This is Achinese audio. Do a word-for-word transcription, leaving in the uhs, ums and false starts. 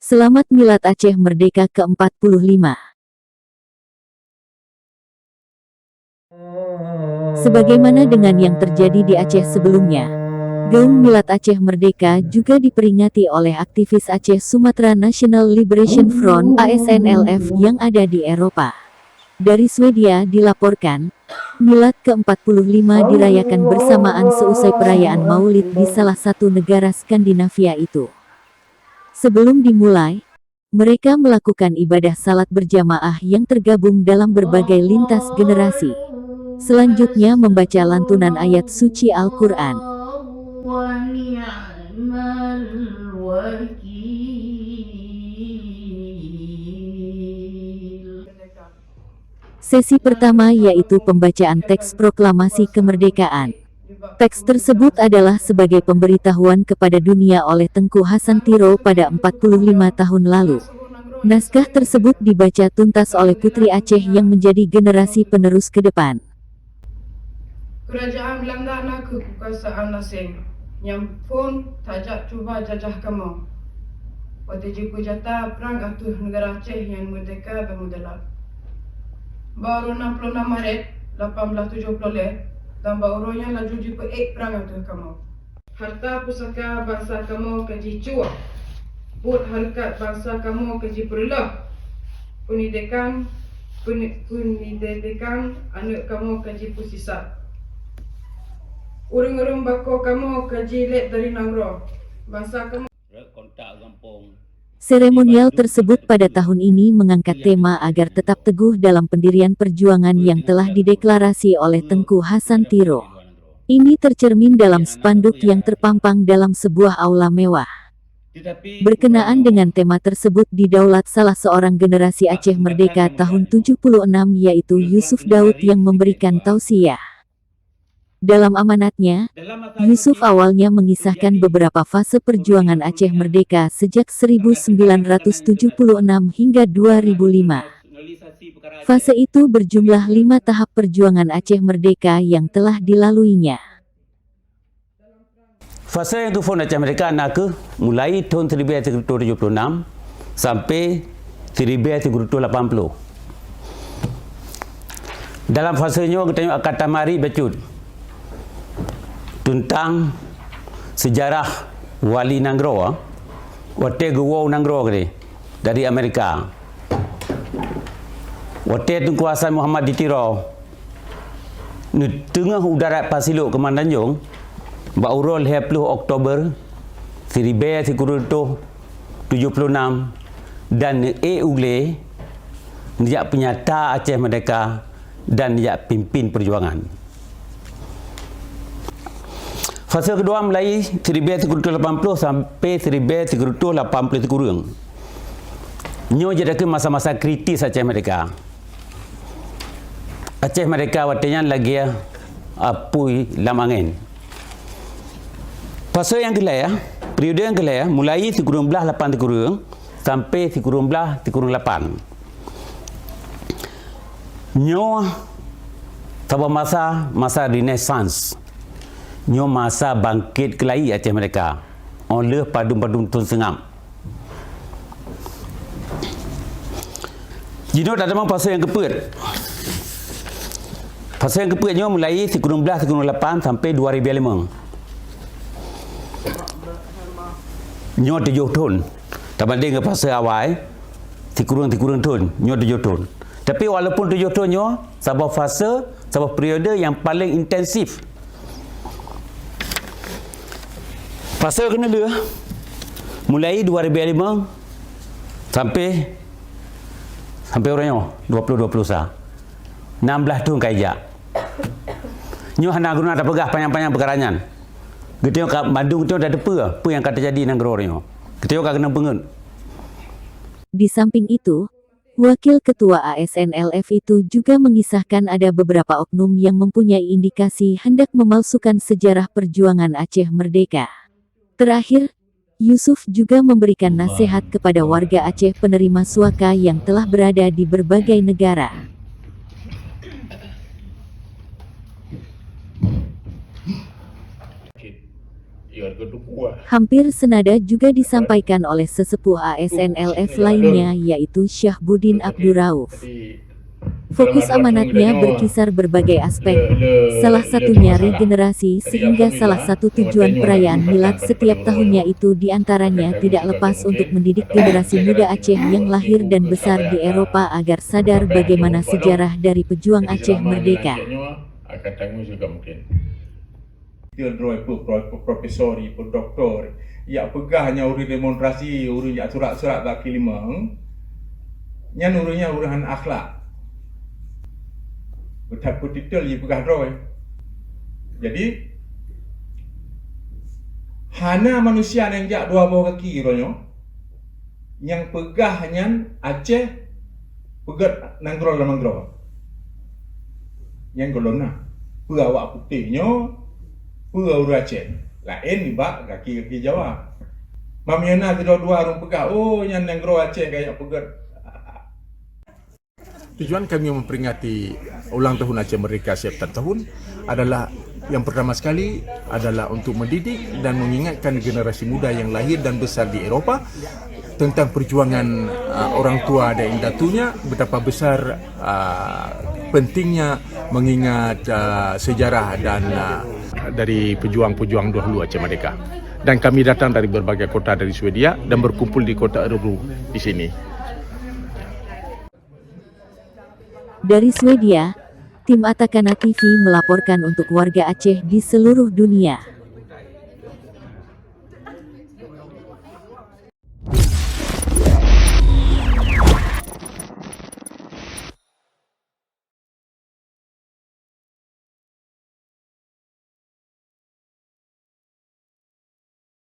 Selamat Milad Aceh Merdeka keempat puluh lima. Sebagaimana dengan yang terjadi di Aceh sebelumnya, Gaung Milad Aceh Merdeka juga diperingati oleh aktivis Aceh Sumatra National Liberation Front, A S N L F, yang ada di Eropa. Dari Swedia dilaporkan, Milad keempat puluh lima dirayakan bersamaan seusai perayaan Maulid di salah satu negara Skandinavia itu. Sebelum dimulai, mereka melakukan ibadah salat berjamaah yang tergabung dalam berbagai lintas generasi. Selanjutnya membaca lantunan ayat suci Al-Quran. Sesi pertama yaitu pembacaan teks proklamasi kemerdekaan. Teks tersebut adalah sebagai pemberitahuan kepada dunia oleh Teuku Hasan Tiro pada empat puluh lima tahun lalu. Naskah tersebut dibaca tuntas oleh Putri Aceh yang menjadi generasi penerus ke depan. Keurajeuen Beulanda na kheueh keukuasaan aséng nyang phon tajak cuba jajah kamoe. Watée jipeujata prang ateueh neugara Aceh nyang meurdehka dan meudalat. Bak uroe nam ploh nam Maret lapan blaih tujoh ploh lhée dan bak uroe nyan laju jipeuék prang ateueh kamoe. Harta pusaka bansa kamoe ka jicuwa, buet hareukat bansa kamoe ka jipeureuloh, peundidekan, peuni-, peundidekan aneuëk kamoe ka jipeusisat. Ureuëng-ureuëng bako kamoe ka jilét dari nanggroe. Bansa kamoe Seremonial tersebut pada tahun ini mengangkat tema agar tetap teguh dalam pendirian perjuangan yang telah dideklarasi oleh Teuku Hasan Tiro. Ini tercermin dalam spanduk yang terpampang dalam sebuah aula mewah. Berkenaan dengan tema tersebut didaulat salah seorang generasi Aceh Merdeka tahun tujuh puluh enam, yaitu Yusuf Daud, yang memberikan tausiah. Dalam amanatnya, Yusuf awalnya mengisahkan beberapa fase perjuangan Aceh Merdeka sejak seribu sembilan ratus tujuh puluh enam hingga dua ribu lima. Fase itu berjumlah lima tahap perjuangan Aceh Merdeka yang telah dilaluinya. Fase nyang geuphon Aceh Merdeka na kheueh mulai thon siribée sikureueng reutôh tujoh ploh nam sampai siribée sikureueng reutôh lapan ploh. Dalam fase nyoe geutanyoe akan tamari bacut teuntang seujarah wali nanggroe watée geuwoe nanggroe keudeh dari Amerika. Watée Teungku Hasan Muhammad di Tiro neuteungoh u darat Pasilok Keumantanjong bak uroe lhée ploh Oktober siribée sikureueng reutôh tujoh ploh nam dan neuék u glé neujak peunyata Aceh Merdeka dan neujak pimpin peujuangan. Fase keudua mulai siribée sikureueng reutôh lapan ploh sampai siribée sikureueng reutôh lapan ploh sikureueng. Nyoe jeuet keu masa-masa kritis Aceh Merdeka. Aceh Merdeka watée nyan lagée apui lam angén. Fase nyang keulhée, periode nyang keulhée, mulai sikureueng blaih lapan sikureueng sampai sikureueng blaih sikureueng lapan. Nyoe saboh masa, masa renaissance. Nyoe masa bangkét keulayi Aceh Merdeka óh lheueh padum-padum thon seungab. Jinoe tatamong fase nyang keupeuet. Fase nyang keupeuet nyoe mulai sikureueng blaih sikureueng lapan sampai dua ribée limong. Nyoe tujoh thon. Tabandeng ngon fase awai, sikureueng-sikureueng thon, nyoe tujoh thon. Tapi walaupun tujoh thon nyoe, saboh fase, saboh periode nyang paleng intensif. Fase keuneulheueh, mulai dua ribée limong sampai, sampai uroe nyoe, dua ploh dua ploh sa. Nam blaih thon ka ijak. Nyoe hana guna tapeugah panyang-panyang peukara nyan. Geutanyoe ka mandum geutanyoe tateupeue peue nyang ka teujadi nanggroe nyoe. Geutanyoe ka keunong peungeut. Di samping itu, Wakil Ketua A S N L F itu juga mengisahkan ada beberapa oknum yang mempunyai indikasi hendak memalsukan sejarah perjuangan Aceh Merdeka. Terakhir, Yusuf juga memberikan nasihat kepada warga Aceh penerima suaka yang telah berada di berbagai negara. Hampir senada juga disampaikan oleh sesepuh A S N L F lainnya, yaitu Syahbudin Abdurauf. Fokus amanatnya berkisar berbagai aspek, salah satunya regenerasi, sehingga salah satu tujuan perayaan Milad setiap tahunnya itu diantaranya tidak lepas untuk mendidik generasi muda Aceh yang lahir dan besar di Eropa agar sadar bagaimana sejarah dari pejuang Aceh merdeka. Akan tanggung juga mungkin. Dia droe pun pro-, pro-, profesor, pun doktor. Yak peugah nyan ureuëng demonstrasi, ureuëng jak surat-surat bak keulimong. Nyan ureuëng nyan ureuëng hana akhlak. Beuthat pun titel ji peugah droe. Jadi, hana manusia nyang jak dua boh kaki uroe nyoe. Nyang peugah nyan Aceh peugét nanggroe lam nanggroe. Nyang gohlom na. Peue awak putéh nyoe, peue ureuëng Aceh. Laén nibak gaki-gaki Jawa. Meunyoe na keudua-dua ureuëng peugah, "Oh, nyan nanggroe Aceh ka jak peugét." Tujuan kami memperingati ulang tahun Aceh Merdeka setiap tahun adalah, yang pertama sekali, adalah untuk mendidik dan mengingatkan generasi muda yang lahir dan besar di Eropa tentang perjuangan, uh, orang tua dan indatunya, betapa besar, uh, pentingnya mengingat, uh, sejarah dan, uh, dari pejuang-pejuang dahulu Aceh Merdeka. Dan kami datang dari berbagai kota dari Swedia dan berkumpul di kota Örebro di sini. Dari Swedia, tim Atakana T V melaporkan untuk warga Aceh di seluruh dunia.